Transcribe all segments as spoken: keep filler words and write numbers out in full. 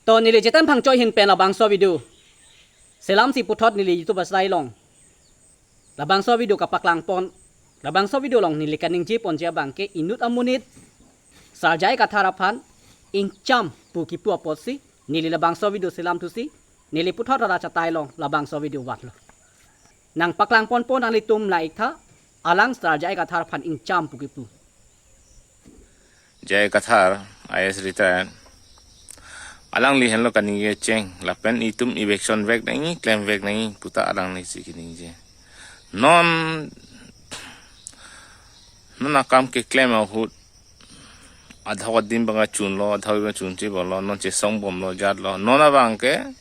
To neli Jiten Phangcho ahin pen labangso video selamsi puthot neli YouTube asai along labangso video kapaklang pon, labangso video along neli kaningje ponji abangke inut amonit Sar J I Kathar aphan ingcham pu kipu apotsi neli labangso video selam thusi neli puthot rat achatai along labangso video vatlo. Nangpaklang ponpo nanglitum la-iktha, alang Sar J I Kathar aphan ingcham pu kipu. J I Kathar, I A S retired. Alangli henlo kaningje cheng, lapen itum eviction vek nangji, klemvek nangji puta alanglisi kaningje. Non, non akam keklem ahut adhok adim abang chunlo, adhok adim abang chunche bomlo, non chesong bomlo, jatlo. Non abangke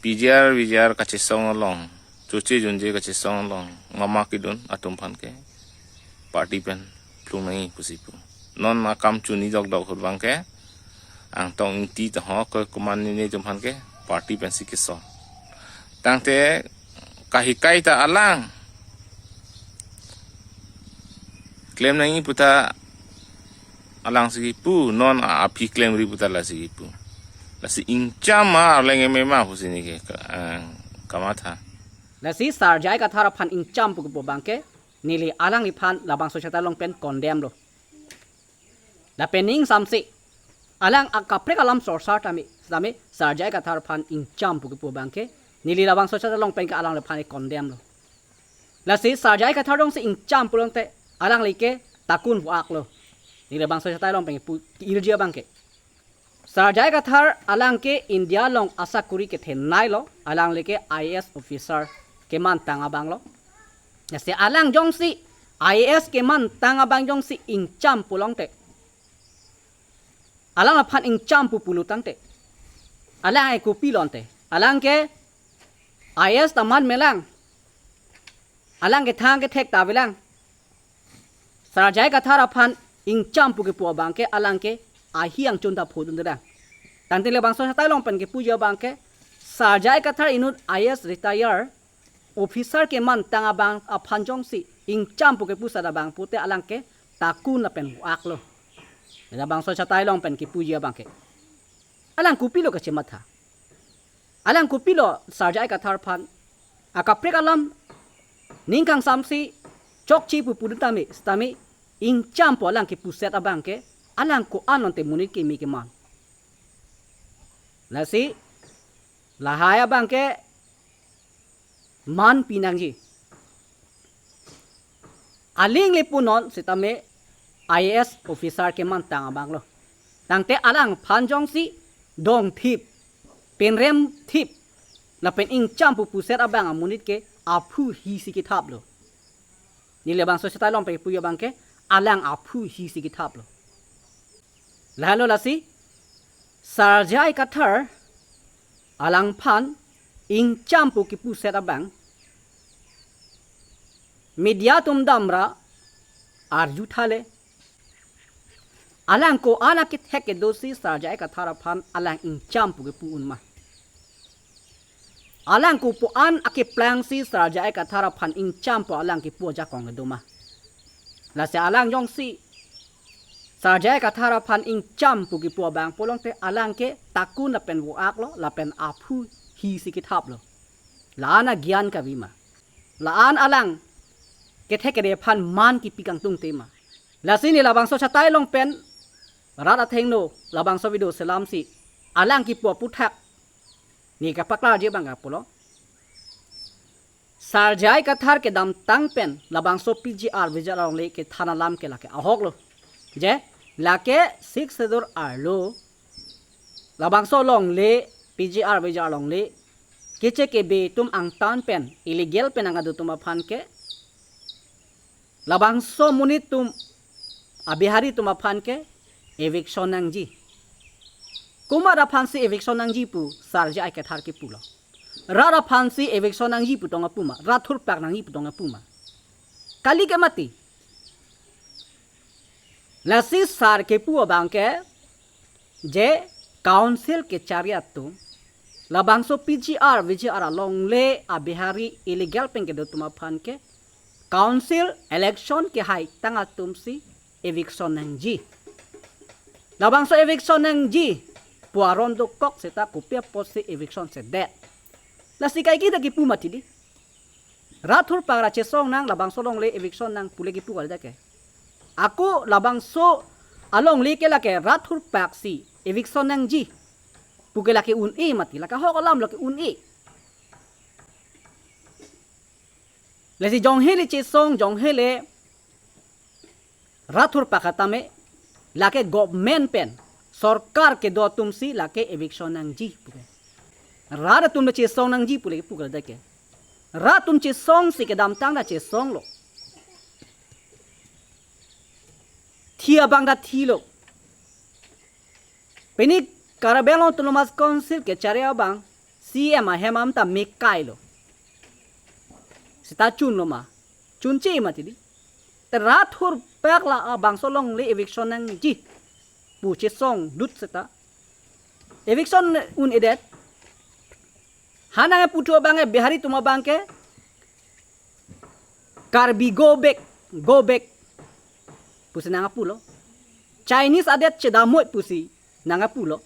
P G R, V G R kachesong along, choche junje kachesong along mama kedun atum aphan ke party pen plung nangji pusi pu. Non akam chunji dokdok ahut abangke Angtong Ingti ta ho ke komanine atum aphan ke party pensi keso. Tangte kahikai ta alang klem nangji puta alangsi kipu, non a- aphi klemri puta lasi kipu. Lasi ingcham ma arleng eme ma pusi neke ka- eh, kamatha. Lasi Sar J I Kathar aphan ingcham pu kipu abangke neli alangliphan labangso achatai along pen condemn lo. Lapen ning samsi alang akaprek alam sorsar tame, tame Sar J I Kathar aphan ingcham pu kipu abangke neli labangso achatai along pen ke alangliphan condemn lo. Lasi Sar J I Kathar jongsi ingcham pulote alangli ke takun vo-ak lo. Neli labangso achatai along pen pu irji abangke. Sar J I Kathar alang ke India along asakuri kethenei lo, alangli ke I A S officer kemantang abang lo. Lasi alang jongsi I A S kemantang abang jongsi ingcham pulote, alangliphan ingcham pu pulo tangte, alang ke kopi lo ante? Alang ke I A S ta man melang, alang ke thang kethek ta avelang. Sar J I Kathar aphan ingcham pu kipu abangke alang ke ahi angchun ta phu dun dang. Tangte labangso achatai along pen kipuji abangke Sar J I Kathar inut I A S retire officer kemantang abang aphan jongsi ingcham pu kipu sat abang pute alang ke takun lapen vo-ak lo. Labangso achatai along pen kipuji abangke alang kopilo kachematha? Alang kopilo Sar J I Kathar aphan akaprek alam ning kangsamsi chokche pu pudun tame, sitame ingcham pu alang kipuset abangke alang ko-an ante monit keme keman? Lasi lahai abangke man pinangji. Aling le punon sitame I A S officer kemantang abang lo. Tangte alangphan jongsi dongthip, penremthip, lapen ingcham pu puset abang amonit ke aphu hisi kithap lo. Neli labangso achatai along pen kipuji abangke alang aphu hisi kithap lo. Lahelo lasi Sar J I Kathar alangphan ingcham pu kipuset abang media atum damra arju thale. Alang ko-an akethek kedosi Sar J I Kathar aphan alang ingcham pu kipu un ma? Alang kopu-an akeplangsi Sar J I Kathar aphan ingcham pu alang kipu ajakong kedo ma? Lasi alang jongsi Sar J I Kathar aphan ingcham pu kipu abang pulote alang ke takun lapen vo-ak lo, lapen aphu hisi kithap lo. La-an agyan kavi ma? La-an alang kethek kede aphan man kipi kangtungte ma? Lasi neli labangso achatai along pen rat athengno labangso video selamsi alang kipu aphuthak neli kapaklarji abang pulo. Sar J I Kathar kedamtang pen labangso P G R V G R alongle kethan alam ke lake ahok lo. Je lake Sixth Schedule arlo labangso alongle, P G R V G R alongle keche kebe atum angtan pen, illegal pen nangkado atum aphan ke, labangso monit atum, a Bihari atum aphan ke eviction nangji. Komat aphansi eviction nangji pu Sar J I Kathar kipu lo? Rat aphansi eviction nangji pu tong apu ma? Rat thurpak nangji pu tong apu ma? Kali ke mati. Lasi sar kipu abang ke je council kechari atum, labangso P G R, V G R alongle a Bihari illegal pen kedo atum aphan ke council election kehai tang atumsi eviction nangji. Labangso eviction nangji pu aron dokok seta kopi apotsi eviction sedet? Lasi kaike ta kipu mati di. Rat thurpak ra chesong nang, labangso alongle eviction nang pule kipu kali ta ke. Ako labangso alongle ke lake rat thurpak si eviction nangji pu ke lake un-e mati, lake ahok alam lake un-e. Lasi jongsi le chesong, jongsi le rat thurpak tame, lake government pen, sorkar kedo atum si lake eviction nangji pu ke. Rat atum le chesong nangji pule kipu kali ta ke. Rat atum chesong si kedamtang ta chesong lo. Thi abang ta thilo. Pini Karbi Anglong Autonomous Council kechari abang C M ahem am ta mekai lo. Seta chunlo ma? Chunche mati di. Te rat thurpak la abangso alongle eviction nangji pu chesong dut seta eviction un-edet. Ha nangputhu abang ke Bihari atum abang ke Karbi go back, go back pusi nangpulo. Chinese adet chedamnoi pusi nangpulo.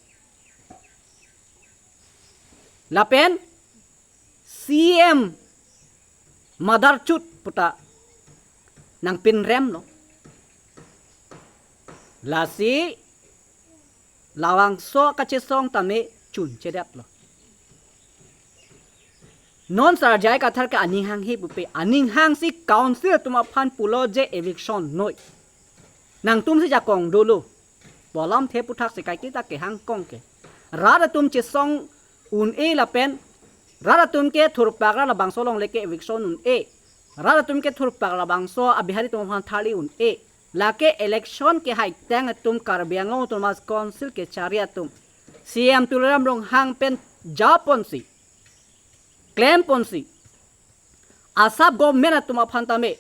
Lapen C M mother chut puta nangpinrem lo. Lasi labangso kachesong tame chunchedet lo. Non Sar J I Kathar ke aning hanghe pupe, aning hang si council atum aphan pulo je eviction noi. Nangtum si jakong dolo. Pu alamthe aputhak si kaike ta kehang kong ke. Rat atum chesong un-e lapen rat atum ke thurpak ra labangso alongle ke eviction un-e. Rat atum ke thurpak labangso a-Bihari atum aphan tharli un-e. Lake election kehai tang atum Karbi Anglong Autonomous Council kechari atum C M Tuliram Ronghang pen japonsi, klemponsi, asap government atum aphan tame,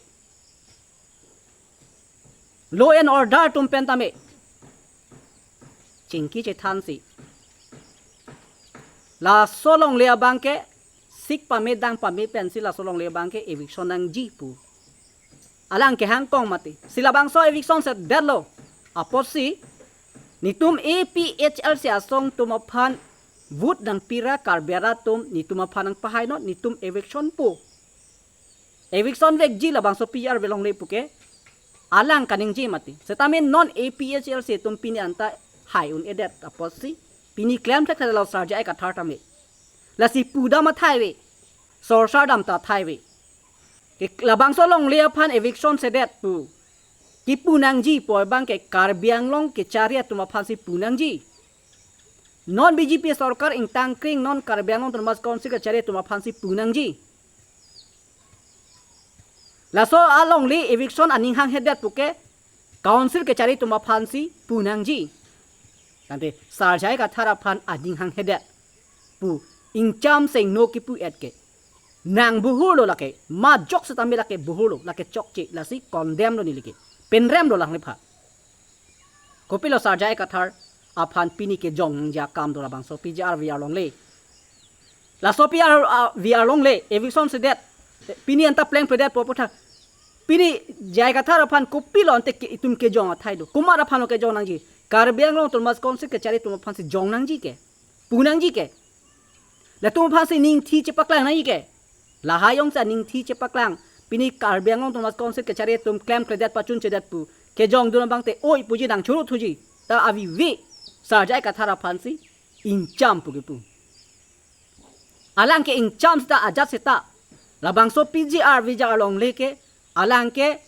law and order atum pen tame chingki chethansi, laso alongle abang ke sik pame dang pame pensi laso alongle abang ke eviction nangji pu alang kehang kong mati. Si labangso eviction sedetlo apotsi netum A P H L C asong atum aphan vote nangpi ra Karbi arat atum netum aphan nangpahai non, netum eviction po, eviction vekji labangso P G R ave longle pu ke alang kaningje mati. Setame non A P H L C atum pini anta hai un-edet apotsi pini klemthekthelo Sar J I Kathar tame. Lasi pudam athai ave, sorsar dam ta athai ave. Ke labangso alongle aphan eviction sedet pu kipu nangji pu abang ke Karbi Anglong kechari atum aphansi pu nangji. Non B J P sorkar ingtangkring non Karbi Anglong Autonomous Council kechari atum aphansi pu nangji. Laso alongle eviction aning hanghedet pu ke council kechari atum aphansi pu nangji. Tangte Sar J I Kathar aphan aning hanghedet pu ingcham sengno kipu-et ke nang buhur lo lake, majok setame lake buhur lo, lake chokche, lasi condemn lo neli ke. Pinrem lo lang lepha. Kopilo Sar J I Kathar aphan pini kejong nangji akam do labangso P G R V R longle. Laso P G R, ah, V R longle, eviction sedet, pini anta plengpledet pu aputhak. Pini J I Kathar aphan kopilo ante ke, itum kejong athai do. Komat aphan lo kejong nangji? Karbi Anglong Autonomous Council kechari atum aphansi jong nangji ke, pu nangji ke. Latum aphansi ningthi chepaklang nangji ke. Lahai jongsi ningthi chepaklang, pini Karbi Anglong Autonomous Council kechari atum klemkledet pachunchedet pu kejongdun abang te oi puji nangchoro thuji ta avi vi Sar J I Kathar aphansi ingcham pu kipu. Alang ke ingcham seta ajat seta labangso P G R V G R longle ke alang ke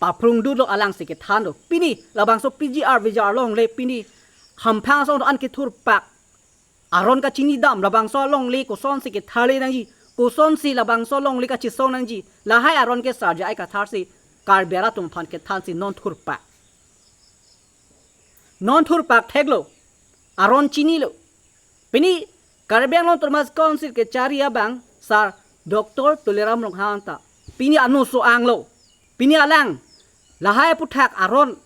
paphrung dut lo, alangsi kethan do. Pini labangso P G R V G R longle pini hamphang asong an kethurpak aron kachini dam, labangso alongle kosonsi ketharle nangji, kosonsi labangso alongle kachesong nangji, lahai aron ke Sar J I Kathar si Karbi arat atum aphan kethansi non thurpak. Non thurpak theklo, aron chinilo. Pini Karbi Anglong Autonomous Council kechari abang Sar Doctor Tuliram Ronghang ta pini ano so-ang lo. Pini alang lahai aputhak aron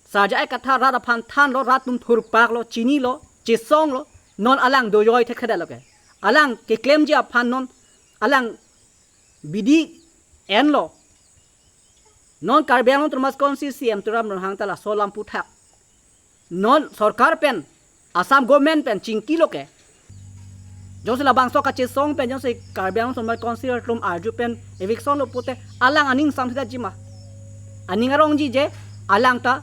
Sar J I Kathar rat aphan thanlo, rat atum thurpak lo, chinilo, chesong lo, non alang dojoi thekthedet lo ke. Alang keklemji aphan non alang bidi enlo. Non Karbi Anglong Autonomous Council C M Tuliram Ronghang ta laso alam aputhak non sorkar pen Assam government pen chingkilo ke. Jongsi labangso kachesong pen jongsi Karbi Anglong Autonomous Council atum arju pen eviction lo pute alang aning samsida jima. Aning arongji je alang ta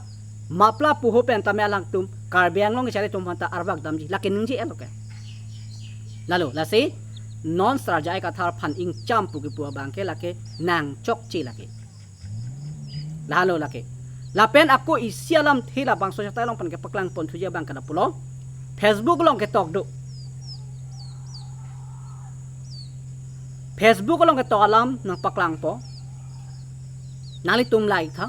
mapla puho pen tame alangtum Karbi Anglong kachari atum aphan ta arbak damji. Lake ningje-etlo ke. Lalo, lasi non Sar J I Kathar aphan ingcham pu kipu abang ke lake nangchokche lake. Lahelo lake. Lapen ako isi alamthe labangso chatai along pen kepaklang ponthuji abang ke lapulo. Facebook along ketok do. Facebook along ketok alam nangpaklangpo. Nanglitum like tha.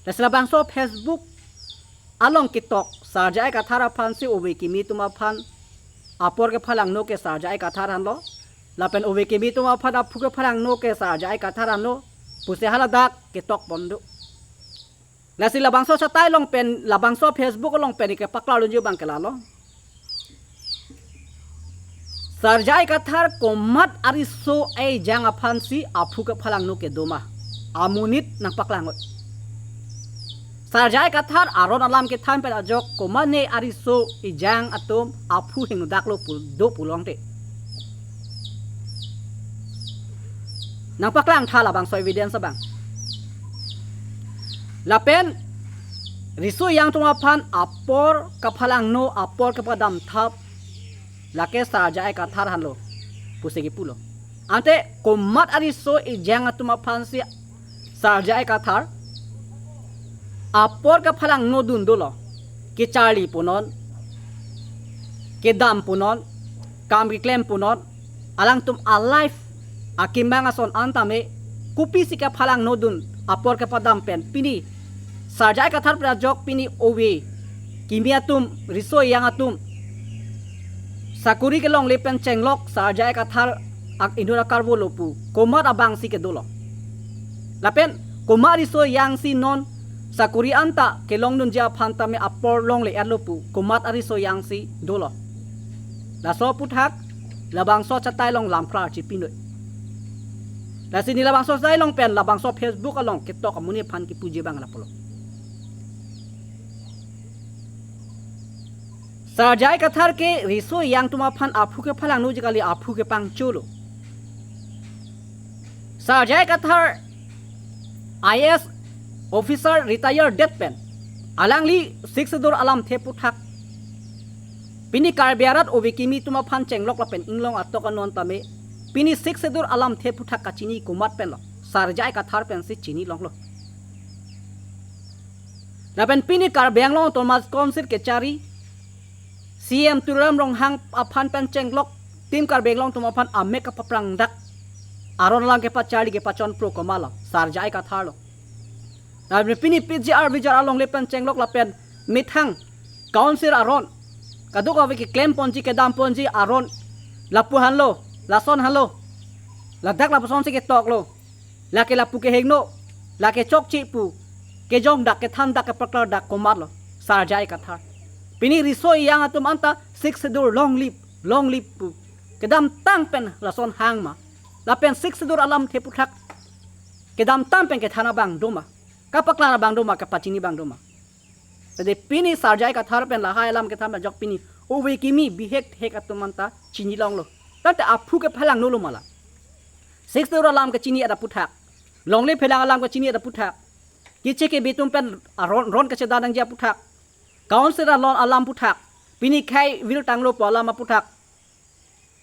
Lasi labangso Facebook along ketok Sar J I Kathar aphansi ove kimi atum aphan apor kephalangno ke Sar J I Kathar henlo. Lapen ove kimi atum aphan aphu kephalangno ke Sar J I Kathar henlo pusi haladak ketok pon do. Lasi labangso chatai along pen, labangso Facebook along pen kepaklarlunji abang ke lalo. Sar J I Kathar komat ariso ejang aphansi aphu kephalangno ke doma? Amonit nangpaklang oi. Sar J I Kathar aron alam kethan pen ajok komatne ariso ejang atum aphu hingno daklo pu do pulongte. Nangpaklang tha labangso evidence abang. Lapen riso ejang atum aphan apor kaphalangno, apor kepadam thap lake Sar J I Kathar henlo pusi kipulo. Ante komat ariso ejang atum aphansi Sar J I Kathar apor kephalangno dun dolo? Kecharli punon, kedam punon, kam keklem punon, alangtum a-life akemang ason an tame kopisi kephalangno dun apor kepadam pen pini Sar J I Kathar pen ajok pini ove kimi atum, riso ejang atum sakori kelongle pen chenglok Sar J I Kathar ak inut akarbo lo pu komat abangsi kedolo? Lapen komat riso ejangsi non sakori anta kelongdunji aphan tame apor longle-etlo pu komat ariso ejangsi dolo? Laso aphuthak labangso chatai along lamklar chipinoi. Lasi ne labangso chatai along pen labangso Facebook along ketok amonit aphan kipuji abang lapulo. Sar J I Kathar ke riso ejang atum aphan aphu kephalangnoji kali, aphu kepangcholo. Sar J I Kathar I A S officer retire det pen alangli Sixth Schedule alamthe aphuthak pini Karbi arat ove kimi atum aphan chenglok lapen inglong atok anon tame pini Sixth Schedule alamthe aphuthak kachini komat pen lo? Sar J I Kathar pensi chini longlo. Lapen pini Karbi Anglong Autonomous Council kechari C M Tuliram Ronghang aphan pen chenglok Team Karbi Anglong atum aphan amek kapaprang dak aron alam kepacharli kepachon pro komatlo? Sar J I Kathar lo. Lapen pini P G R V G R alongle pen chenglok lapen methang council aron kadokave keklem ponji kedam ponji aron lapu henlo, lason henlo, ladak lapusonsi ketoklo. Lake lapu kehingno, lake chokche pu kejong dak kethan dak kepaklar dak komatlo? Sar J I Kathar. Pini riso ejang atum anta Sixth Schedule long live, long live pu kedamtang pen lason hang ma? Lapen Sixth Schedule alamthe aphuthak kedamtang pen kethan abang doma? Kapaklar abang doma, kapachini abang doma? Tadi pini Sar J I Kathar pen lahai alam kethan ajok pini ove kimi bihek hek atum anta chini longlo. Tangte aphu kephalangnolo ma la? Sixth Schedule alam kachini-et aphuthak, longle phelang alam kachini-et aphuthak, keche kebi atum pen aron ron kachedan nangji aphuthak, council aron alam aphuthak, pini khei vil tanglo pu alam aphuthak,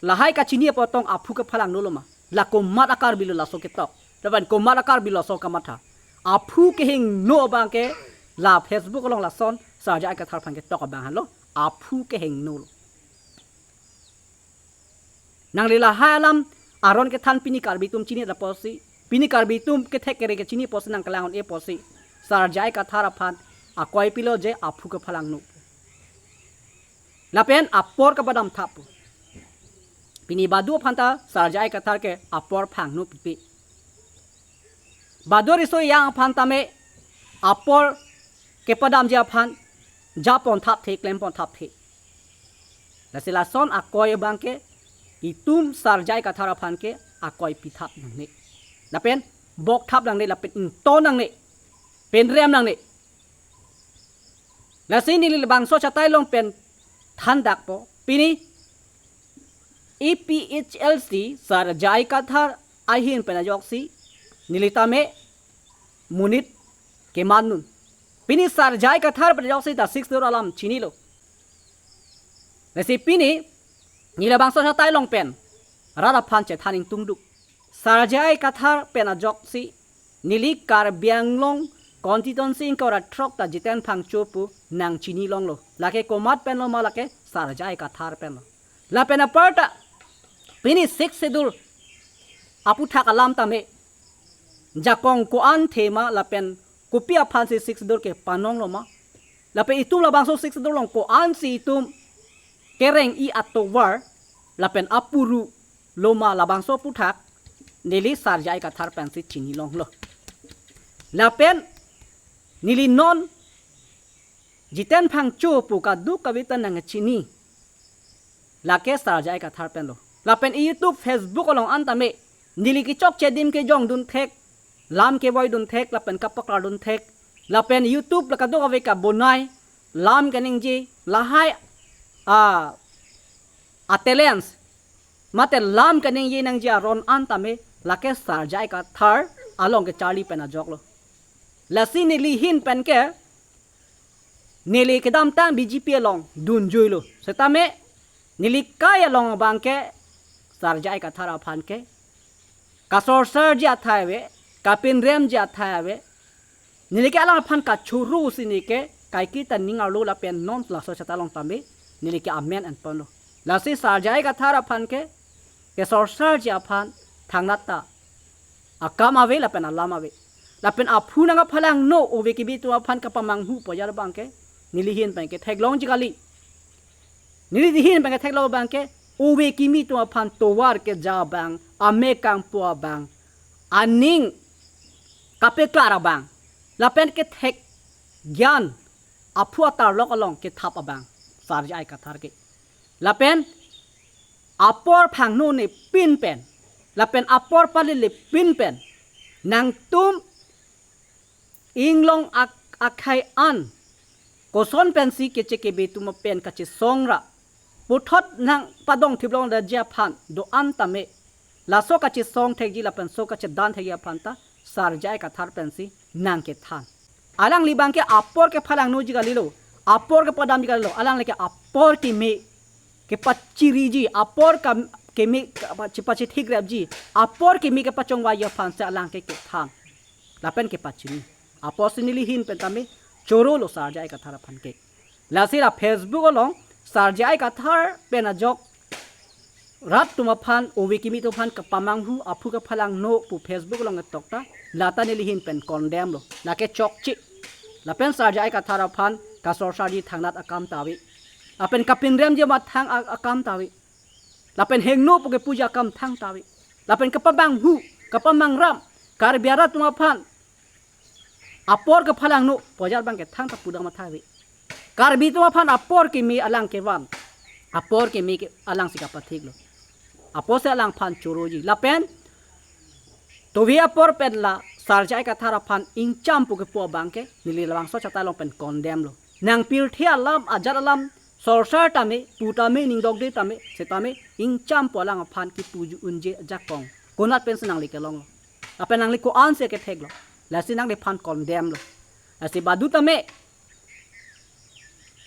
lahai kachini apotong aphu kephalangnolo ma? La komat a-Karbi lo laso ketok? Lapen komat a-Karbi lo laso kamatha? Aphu kehingno abang ke la Facebook along lason Sar J I Kathar aphan ketok abang henlo, aphu kehingnolo. Nangli lahai alam aron kethan pini Karbi atum chini-et apotsi, pini Karbi atum kethek kere kechini apotsi nangkelang un-e apotsi Sar J I Kathar aphan akoi pilo je aphu kephalangno. Lapen apor kepadam thap pu. Pini badu aphan ta Sar J I Kathar ke apor phangno pipe. Badu riso ejang aphan tame apor kepadamji aphan japon thapthe, klempon thapthe. Lasi lason akoi abang ke itum Sar J I Kathar aphan ke akoi pithap nangne. Lapen bok thap nangne, lapen ington nangne, penrem nangne. Lasi neli labangso chatai along pen thandakpo. Pini A P H L C Sar J I Kathar ahin pen ajoksi neli tame monit keman un. Pini Sar J I Kathar pen ajoksi ta Sixth Schedule alam chinilo. Lasi pini neli labangso achatai along pen rat aphan chethan ingtungduk. Sar J I Kathar pen ajoksi neli Karbi Anglong constituency ingkoi ra throk ta Jiten Phangcho pu nangchini longlo. Lake komat pen lo ma, lake Sar J I Kathar pen lo. Lapen aparta pini Sixth Schedule aputhak alam tame jakong ko-an thema lapen kopi aphansi Sixth Schedule kepanong lo ma, lapen itum labangso Sixth Schedule along ko-ansi itum kereng-i atovar lapen apuru lo ma, labangso aputhak neli Sar J I Kathar pensi chini longlo. Lapen neli non Jiten Phangcho pu kadokave ta nangchini, lake Sar J I Kathar pen lo. Lapen i YouTube, Facebook along an tame neli kechokche adim kejongdun thek, lam kevoidun thek lapen kapaklar dun thek, lapen YouTube la kadokave kabonai, lam kaningje, lahai a a talents mate lam kaningje nangji aron an tame lake Sar J I Kathar along kecharli pen ajok lo. Lasi neli ahin pen ke neli kedamtang B J P along dunjuilo. Setame neli kai along abang ke Sar J I Kathar aphan ke kasorsarji athai ave, kapinremji athai ave. Neli ke alang aphan kachoro si neli ke kaike ta ning arlo lapen non laso achatai along tame neli ke amen enponlo. Lasi Sar J I Kathar aphan ke kesorsarji aphan thangnat ta akam ave lapen alam ave. Lapen aphu nangkaphalangno ove kimi atum aphan kapamanghu pu ajat abang ke neli ahin pen ke theklongji kali. Neli ahin pen ke theklong abang ke ove kimi atum aphan tovar keja abang, amekang pu abang, aning kapeklar abang, lapen kethek gyan aphu atarlok along kethap abang Sar J I Kathar ke. Lapen apor phangnone pin pen, lapen apor palile pin pen, nangtum inglong ak-, akhei an koson pensi kechekebe atum pen kachesong ra puthot nangpadong thiplong daji aphan do-an tame, laso kachesong thekji lapen so kachedan thekji aphan ta Sar J I Kathar pensi nangkethan. Alangli abang ke apor kephalangnoji kalilo, apor kepadamji kalilo, alangli ke apor keme kepachiriji, apor kam-, keme kepachi-, pachithikrepji, apor keme kepachongvai aphansi alang ke kethan lapen kepachini. Apotsi neli ahin pen tame chorolo Sar J I Kathar aphan ke. Lasi la Facebook along Sar J I Kathar pen ajok rat atum aphan, ove kimi atum aphan kapamanghu, aphu kaphalangno pu Facebook along ketok ta, lata neli ahin pen condemn lo, lake chokche. Lapen Sar J I Kathar aphan kasorsarji thangnat akam ta ave, lapen kapinremji mathang a-, akam ta ave, lapen hingno pu kepuji akam thang ta ave, lapen kapamanghu, kapamangram, Karbi arat atum aphan apor kephalangno pu ajat abang ke thangta pudam matha ave. Karbi atum aphan apor keme alang kevan, apor keme ke alangsi kapathiklo. Apotsi alangphan choroji. Lapen tovi apor pen la Sar J I Kathar aphan ingcham pu kepu abang ke neli labangso achatai along pen condemn lo. Nangpirthe alam, ajat alam sorsar tame, pu tame, ningdokde tame, setame ingcham pu alangphan kipu unji ajakong konat pensi nangli kelonglo, lapen nangli ko-ansi ketheklo, lasi nangliphan condemn lo. Lasi badu tame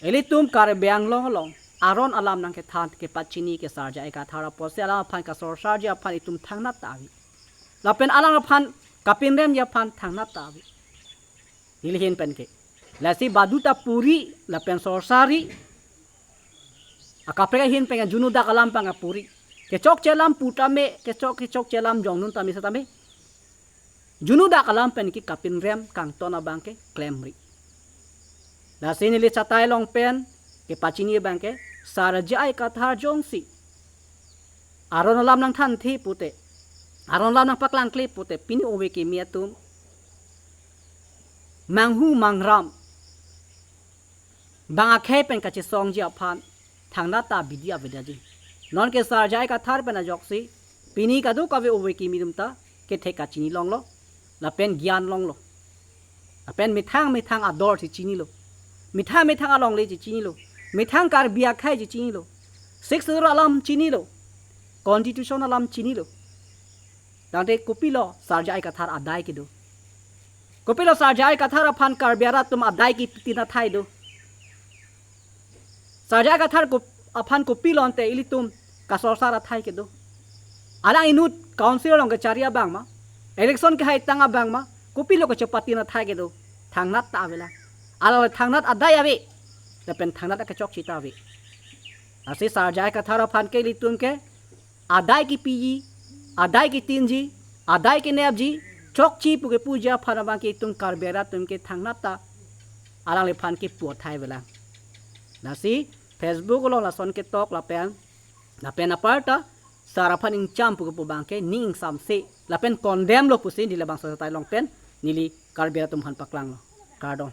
ilitum Karbi Anglong along aron alam nangkethan kepachini ke Sar J I Kathar apotsi alangphan kasorsarji aphan itum thangnat ta ave, lapen alangphan kapinremji aphan thangnat ta ave. Neli ahin pen ke. Lasi badu ta puri lapen sorsari akaprek ahin pen ke junudak alam abang puri. Kechokche alam pu tame, kechok, kechokche alam jongdun tame setame junudak alam pen ke kapinrem kangton abang ke klemri. Lasi neli achatai along pen kepachini abang ke Sar J I Kathar jongsi aron alam nangthanthe pute, aron alam nangpaklangkle pute, pini ove kimi atum manghu mangram bang akhei pen kachesongji aphan thangnat ta bidi avedaji. Non ke Sar J I Kathar pen ajoksi pini kadokave ove kimi atum ta kethek kachini longlo, lapen gyan longlo, lapen methang methang ador si chinilo, methang methang alongle si chinilo, Methang Karbi akhei ji chinilo. Sixth Schedule alam chinilo. Constitution alam chinilo. Tangte kopilo Sar J I Kathar adai kedo? Kopilo Sar J I Kathar aphan Karbi arat atum adai kitin athai do? Sar J I Kathar kop-, aphan kopilo ante ilitum kasorsar athai kedo? Alang inut council along kechari abang ma, election kehai tang abang ma, kopilo kachepatin athai kedo? Thangnat ta avelang. Alang thangnat adai ave, lapen thangnat akechokche ta ave. Lasi Sar J I Kathar aphan ke ilitum ke adai kipiji, adai kitinji, adai kenepji, chokche pu kepuji aphan abang ke itum Karbi arat atum ke thangnat ta alangliphan kepu athai avelang. Lasi Facebook along lason ketok lapen, lapen aparta sar aphan ingcham pu kepu abang ke ning ingsamse lapen condemn lo pusi neli labangso asai along pen neli Karbi arat atum aphan paklanglo. Kardom.